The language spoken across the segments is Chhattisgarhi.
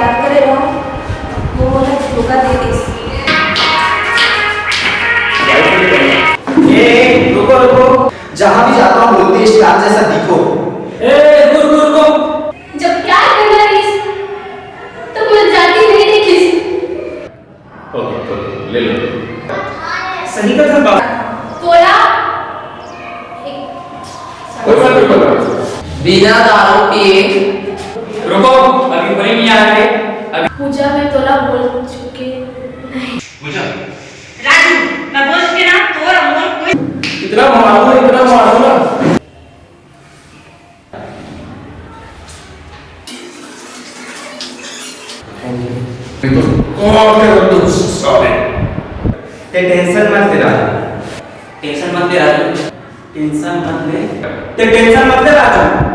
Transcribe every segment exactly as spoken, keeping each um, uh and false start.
याद करे ना, वो मोला धोखा दे दिस। ए, रुको, रुको। जहाँ भी जाता हूँ, बोलती है, "स्टार जैसा दिखो।" ए, रुको, रुको, रुको। जब प्यार करना रहिस, तो मोला जाती नहीं देखिस। ओके, ओके, ले लो। सही कथस बाबू। तोला कोई बात नहीं, कोई बात नहीं। बिना दारू पिए। रुको, अभी वही नहीं आ रहे। अभी पूजा, मैं तोला बोल चुके नहीं। पूजा। राजू, मैं बोल चुके ना, तोर अमोल कोई इतना मारो, इतना मारो ना। बिल्कुल। कौन के तुम सारे? ते टेंशन मत ले राजू। टेंशन मत ले राजू। टेंशन मत ले। ते टेंशन मत ले राजू।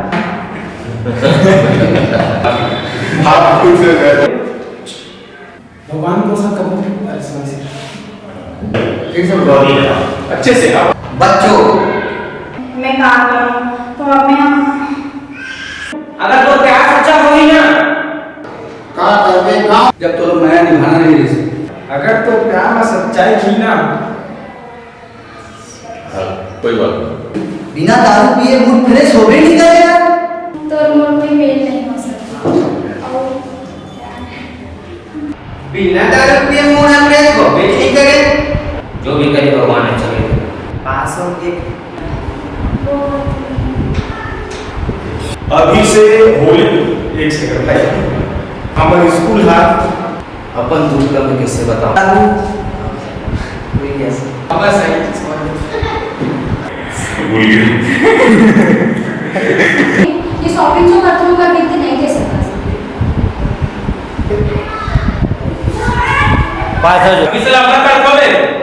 आप खुद से भगवान को सब कबूल। अरे, सॉरी सर। फिर से बोलो। अच्छे से आप। बच्चों। मैं काम करूँ तो अब मैं अगर तो प्यार सच्चा होही ना। का करबे का? जब तोला मया निभाना नहीं रहिस। अगर तो प्यार में सच्चाई थी ना। हाँ, कोई बात नहीं। बिना दारू पिए मूड फ्रेश होबे नहीं करे यार। तोर मोर कोई मेल नहीं हो सकता। और बिना दारू पिए मूड फ्रेश होबे नहीं करे। जो भी करे भगवान अच्छा करे। पास हो के। अभी से होली, एक सेकंड भाई, हमर स्कूल हा। अपन दुख ला मैं कैसे बताऊं? भूल गया सर। अब सही, भूल गया। ये शॉपिंग जो करते हो, कर बिकते नहीं दे सकता। पास आ जाओ। अभी सर, अपना कार्ड खोले।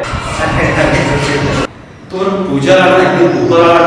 तोर पूजा ला ना, एकदम ऊपर वाला